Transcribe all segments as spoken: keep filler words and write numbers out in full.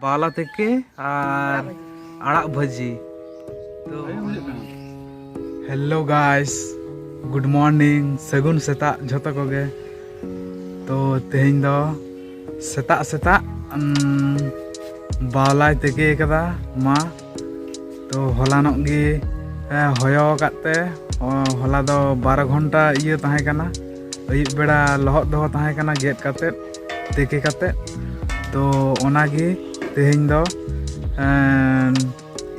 ᱵᱟᱣᱞᱟ ᱛᱤᱠᱤ ᱟᱨ ᱟᱲᱟᱜ ᱵᱷᱟᱹᱡᱤ᱾ ᱛᱚ, hello guys, good morning, ᱥᱟᱹᱜᱩᱱ ᱥᱮᱛᱟᱜ ᱡᱷᱚᱛᱚ ᱠᱚᱜᱮ᱾ ᱛᱚ, ᱛᱮᱦᱮᱧ ᱫᱚ ᱥᱮᱛᱟᱜ ᱥᱮᱛᱟᱜ, ᱩᱢ, ᱵᱟᱣᱞᱟᱭ ᱛᱤᱠᱤ ᱠᱟᱫᱟ ᱢᱟ᱾ ᱛᱚ, ᱦᱚᱞᱟᱱᱚᱜ ᱜᱮ, ᱮ, ᱦᱚᱭᱚ ᱟᱠᱟᱫ ᱛᱮ, ᱚ, ᱦᱚᱞᱟ ᱫᱚ ᱵᱟᱨᱚ ᱜᱷᱚᱱᱴᱟ ᱤᱭᱟᱹ ᱛᱟᱦᱮᱸ ᱠᱟᱱᱟ, ᱟᱹᱭᱩᱵ ᱵᱮᱲᱟ ᱞᱚᱦᱚᱫ ᱫᱚᱦᱚ ᱛᱟᱦᱮᱸ ᱠᱟᱱᱟ, ᱜᱮᱫ ᱠᱟᱛᱮᱫ, ᱛᱤᱠᱤ ᱠᱟᱛᱮᱫ᱾ ᱛᱚ, ᱚᱱᱟᱜᱮ ᱛᱮᱦᱮᱧ ᱫᱚ, ᱮᱸ,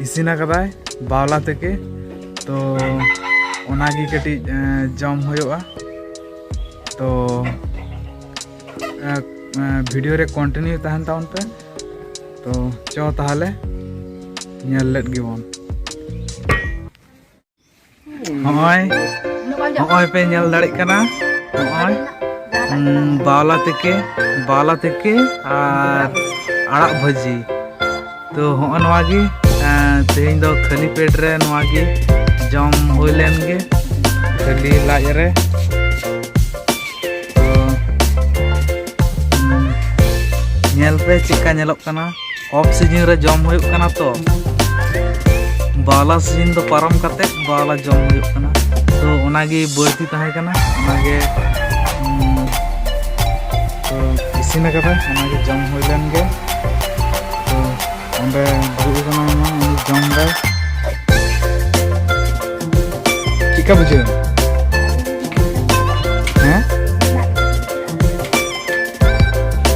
ᱤᱥᱤᱱ ᱟᱠᱟᱫᱟᱭ ᱵᱟᱣᱞᱟ ᱛᱤᱠᱤ᱾ ᱛᱚ, ᱚᱱᱟᱜᱮ ᱠᱟᱹᱴᱤᱡ, ᱮᱸ, ᱡᱚᱢ ᱦᱩᱭᱩᱜᱼᱟ᱾ ᱛᱚ, ᱮᱸ, ᱮᱸ, video ᱨᱮ continue ᱛᱟᱦᱮᱱ ᱛᱟᱵᱚᱱ ᱯᱮ᱾ ᱛᱚ, ᱪᱚ ᱛᱟᱦᱚᱞᱮ ᱧᱮᱞ ᱞᱮᱫ ᱜᱮᱵᱚᱱ᱾ ᱦᱚᱸᱜᱼᱚᱭ, ᱦᱚᱸᱜᱼᱚᱭ ᱯᱮ ᱧᱮᱞ ᱫᱟᱲᱮᱜ ᱠᱟᱱᱟ, ᱦᱚᱸᱜᱼᱚᱭ, ᱩᱸ, ᱵᱟᱣᱞᱟ ᱛᱤᱠᱤ, ᱵᱟᱣᱞᱟ ᱛᱤᱠᱤ ᱟᱨ ᱟᱲᱟᱜ ᱵᱷᱟᱹᱡᱤ᱾ ᱛᱚ, ᱦᱚᱸᱜᱼᱚ ᱱᱚᱣᱟ ᱜᱮ, ᱮᱸ, ᱛᱮᱦᱮᱧ ᱫᱚ ᱠᱷᱟᱹᱞᱤ ᱯᱮᱴ ᱨᱮ ᱱᱚᱣᱟ ᱜᱮ ᱡᱚᱢ ᱦᱩᱭ ᱞᱮᱱ ᱜᱮ, ᱠᱷᱟᱹᱞᱤ ᱞᱟᱡ ᱨᱮ᱾ ᱛᱚ, ᱩᱸ, ᱧᱮᱞ ᱯᱮ ᱪᱮᱫᱠᱟ ᱧᱮᱞᱚᱜ ᱠᱟᱱᱟ᱾ Off season ᱨᱮ ᱡᱚᱢ ᱦᱩᱭᱩᱜ ᱠᱟᱱᱟ ᱛᱚ, ᱵᱟᱣᱞᱟ season ᱫᱚ ᱯᱟᱨᱚᱢ ᱠᱟᱛᱮ ᱵᱟᱣᱞᱟ ᱡᱚᱢ ᱦᱩᱭᱩᱜ ᱠᱟᱱᱟ᱾ ᱛᱚ, ᱚᱱᱟᱜᱮ ᱵᱟᱹᱲᱛᱤ ᱛᱟᱦᱮᱸ ᱠᱟᱱᱟ, ᱚᱱᱟᱜᱮ, ᱩᱸ, ᱛᱚ, ᱤᱥᱤᱱ ᱟᱠᱟᱫᱟ, ᱚᱱᱟᱜᱮ ᱡᱚᱢ ᱦᱩᱭ ᱞᱮᱱ ᱜᱮ᱾ ᱛᱚ, ᱚᱸᱰᱮ ᱫᱩᱲᱩᱵ ᱟᱠᱟᱱᱟᱭ ᱢᱟ, ᱩᱱᱤ ᱡᱚᱢ ᱫᱟᱭ᱾ ᱪᱮᱫᱠᱟ ᱵᱩᱡᱷᱟᱹᱣ ᱮᱱᱟ? ᱦᱮᱸ?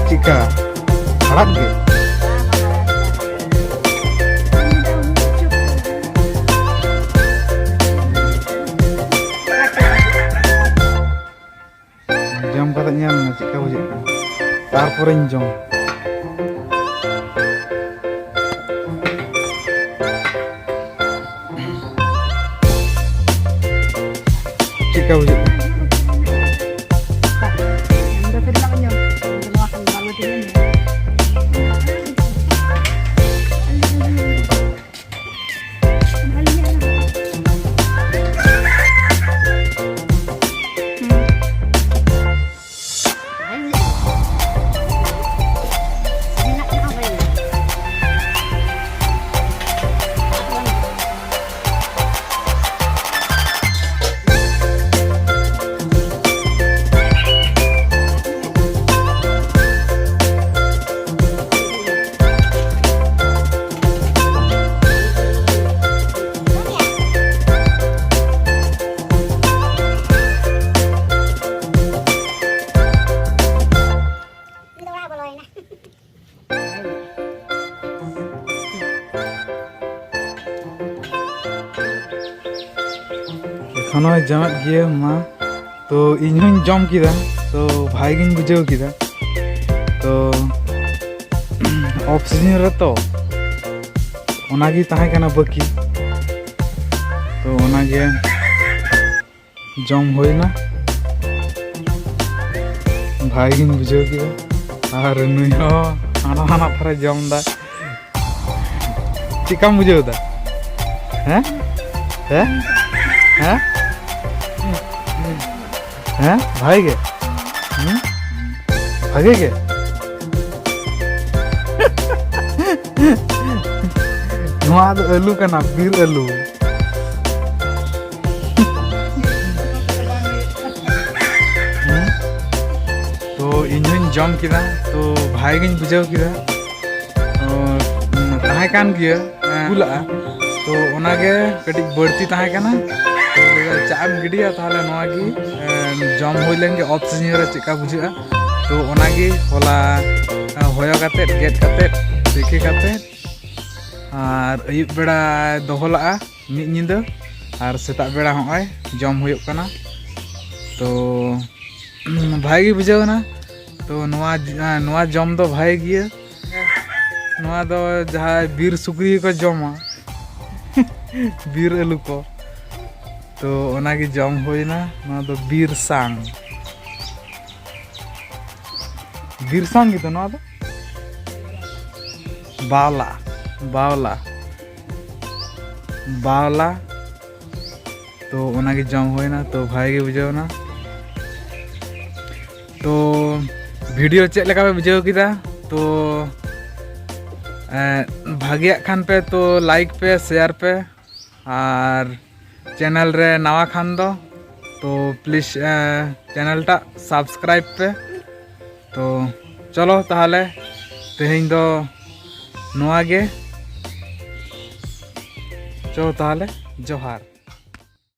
ᱪᱮᱫᱠᱟ? ᱦᱟᱲᱦᱟᱫ ᱜᱮ? ᱡᱚᱢ ᱠᱟᱛᱮ ᱧᱮᱞ ᱢᱮ ᱪᱮᱫᱠᱟ ᱵᱩᱡᱷᱟᱹᱜ ᱠᱟᱱᱟ, ᱛᱟᱨᱯᱚᱨᱮᱧ ᱡᱚᱢ᱾ ᱪᱮᱫᱠᱟ ᱵᱩᱡᱷᱟᱹᱜ ᱠᱟᱱᱟ? ᱱᱚᱜᱼᱚᱭ ᱡᱚᱢᱮᱫ ᱜᱮᱭᱟ ᱢᱟ᱾ ᱛᱚ ᱤᱧ ᱦᱚᱸᱧ ᱡᱚᱢ ᱠᱮᱫᱟ, ᱛᱚ ᱵᱷᱟᱜᱮ ᱜᱤᱧ ᱵᱩᱡᱷᱟᱹᱣ ᱠᱮᱫᱟ᱾ ᱛᱚ ᱚᱯᱷ ᱥᱤᱡᱤᱱ ᱨᱮ ᱛᱚ ᱚᱱᱟᱜᱮ ᱛᱟᱦᱮᱸ ᱠᱟᱱᱟ ᱵᱟᱹᱠᱤ, ᱛᱚ ᱚᱱᱟᱜᱮ ᱡᱚᱢ ᱦᱩᱭᱱᱟ, ᱵᱷᱟᱜᱮ ᱜᱤᱧ ᱵᱩᱡᱷᱟᱹᱣ ᱠᱮᱫᱟ᱾ ᱟᱨ ᱱᱩᱭ ᱦᱚᱸ ᱦᱟᱱᱟ ᱦᱟᱱᱟ ᱛᱷᱟᱨᱮ ᱡᱚᱢ ᱫᱟ᱾ ᱪᱮᱫᱠᱟᱢ ᱵᱩᱡᱷᱟᱹᱣ ᱫᱟ? ᱦᱮᱸ? ᱦᱮᱸ? ᱦᱮᱸ? ᱦᱮᱸ? ᱵᱷᱟᱜᱮ ᱜᱮ? ᱦᱩᱸ? ᱵᱷᱟᱜᱮ ᱜᱮ? ᱱᱚᱣᱟ ᱫᱚ ᱟᱹᱞᱩ ᱠᱟᱱᱟ, ᱵᱤᱨ ᱟᱹᱞᱩ᱾ ᱦᱩᱸ? ᱛᱚ ᱤᱧ ᱦᱚᱧ ᱡᱚᱢ ᱠᱮᱫᱟ, ᱛᱚ ᱵᱷᱟᱜᱮ ᱜᱤᱧ ᱵᱩᱡᱷᱟᱹᱣ ᱠᱮᱫᱟ᱾ ᱛᱚ, ᱩᱸ, ᱛᱟᱦᱮᱸ ᱠᱟᱱ ᱜᱮᱭᱟ, ᱮᱸ, ᱜᱩᱞᱟᱜᱼᱟ᱾ ᱛᱚ ᱚᱱᱟᱜᱮ ᱠᱟᱹᱴᱤᱡ ᱵᱟᱹᱲᱛᱤ ᱛᱟᱦᱮᱸ ᱠᱟᱱᱟ᱾ ᱛᱚ ᱞᱟᱹᱭᱫᱟ ᱪᱟᱜ ᱮᱢ ᱜᱤᱰᱤᱭᱟ, ᱛᱟᱦᱚᱞᱮ ᱱᱚᱣᱟ ᱜᱮ, ᱮᱸ, ᱡᱚᱢ ᱦᱩᱭ ᱞᱮᱱ ᱜᱮ, ᱚᱯᱷ ᱥᱤᱡᱤᱱ ᱨᱮ ᱪᱮᱫᱠᱟ ᱵᱩᱡᱷᱟᱹᱜᱼᱟ᱾ ᱛᱚ ᱚᱱᱟᱜᱮ ᱦᱚᱞᱟ, ᱮᱸ, ᱦᱚᱭᱚ ᱠᱟᱛᱮᱫ, ᱜᱮᱫ ᱠᱟᱛᱮᱫ, ᱛᱤᱠᱤ ᱠᱟᱛᱮᱫ ᱟᱨ ᱟᱹᱭᱩᱵ ᱵᱮᱲᱟ ᱫᱚᱦᱚ ᱞᱟᱜᱼᱟ ᱢᱤᱫ ᱧᱤᱫᱟᱹ, ᱟᱨ ᱥᱮᱛᱟᱜ ᱵᱮᱲᱟ ᱦᱚᱸᱜᱼᱚᱭ ᱡᱚᱢ ᱦᱩᱭᱩᱜ ᱠᱟᱱᱟ᱾ ᱛᱚ ᱵᱷᱟᱜᱮ ᱜᱮ ᱵᱩᱡᱷᱟᱹᱣ ᱮᱱᱟ᱾ ᱛᱚ ᱱᱚᱣᱟ, ᱱᱚᱣᱟ ᱡᱚᱢ ᱫᱚ ᱵᱷᱟᱜᱮ ᱜᱮᱭᱟ᱾ ᱱᱚᱣᱟ ᱫᱚ ᱡᱟᱦᱟᱸᱭ ᱵᱤᱨ ᱥᱩᱠᱨᱤ ᱜᱮᱠᱚ ᱡᱚᱢᱟ, ᱵᱤᱨ ᱟᱹᱞᱩ ᱠᱚ, ᱛᱚ ᱚᱱᱟᱜᱮ ᱡᱚᱢ ᱦᱩᱭᱱᱟ᱾ ᱱᱚᱣᱟ ᱫᱚ ᱵᱤᱨ ᱥᱟᱝ, ᱵᱤᱨ ᱥᱟᱝ ᱜᱮᱛᱚ ᱱᱚᱣᱟ ᱫᱚ᱾ ᱵᱟᱣᱞᱟ, ᱵᱟᱣᱞᱟ, ᱵᱟᱣᱞᱟ᱾ ᱛᱚ ᱚᱱᱟᱜᱮ ᱡᱚᱢ ᱦᱩᱭᱱᱟ, ᱛᱚ ᱵᱷᱟᱜᱮ ᱜᱮ ᱵᱩᱡᱷᱟᱹᱣ ᱮᱱᱟ᱾ ᱛᱚ ᱵᱷᱤᱰᱤᱭᱳ ᱪᱮᱫ ᱞᱮᱠᱟ ᱯᱮ ᱵᱩᱡᱷᱟᱹᱣ ᱠᱮᱫᱟ? ᱛᱚ ᱮᱸ, ᱵᱷᱟᱜᱮᱭᱟᱜ ᱠᱷᱟᱱ ᱯᱮ ᱛᱚ ᱞᱟᱭᱤᱠ ᱯᱮ, ᱥᱮᱭᱟᱨ ᱯᱮ, ᱟᱨ ᱪᱮᱱᱮᱞ ᱨᱮ ᱱᱟᱣᱟ ᱠᱷᱟᱱ ᱫᱚ ᱛᱚ ᱯᱞᱤᱡᱽ, ᱮᱸ, ᱪᱮᱱᱮᱞ ᱴᱟᱜ ᱥᱟᱵᱥᱠᱨᱟᱭᱤᱵ ᱯᱮ᱾ ᱛᱚ ᱪᱚᱞᱚ ᱛᱟᱦᱚᱞᱮ ᱛᱮᱦᱮᱧ ᱫᱚ ᱱᱚᱣᱟ ᱜᱮ᱾ ᱪᱚ ᱛᱟᱦᱚᱞᱮ ᱡᱚᱦᱟᱨ᱾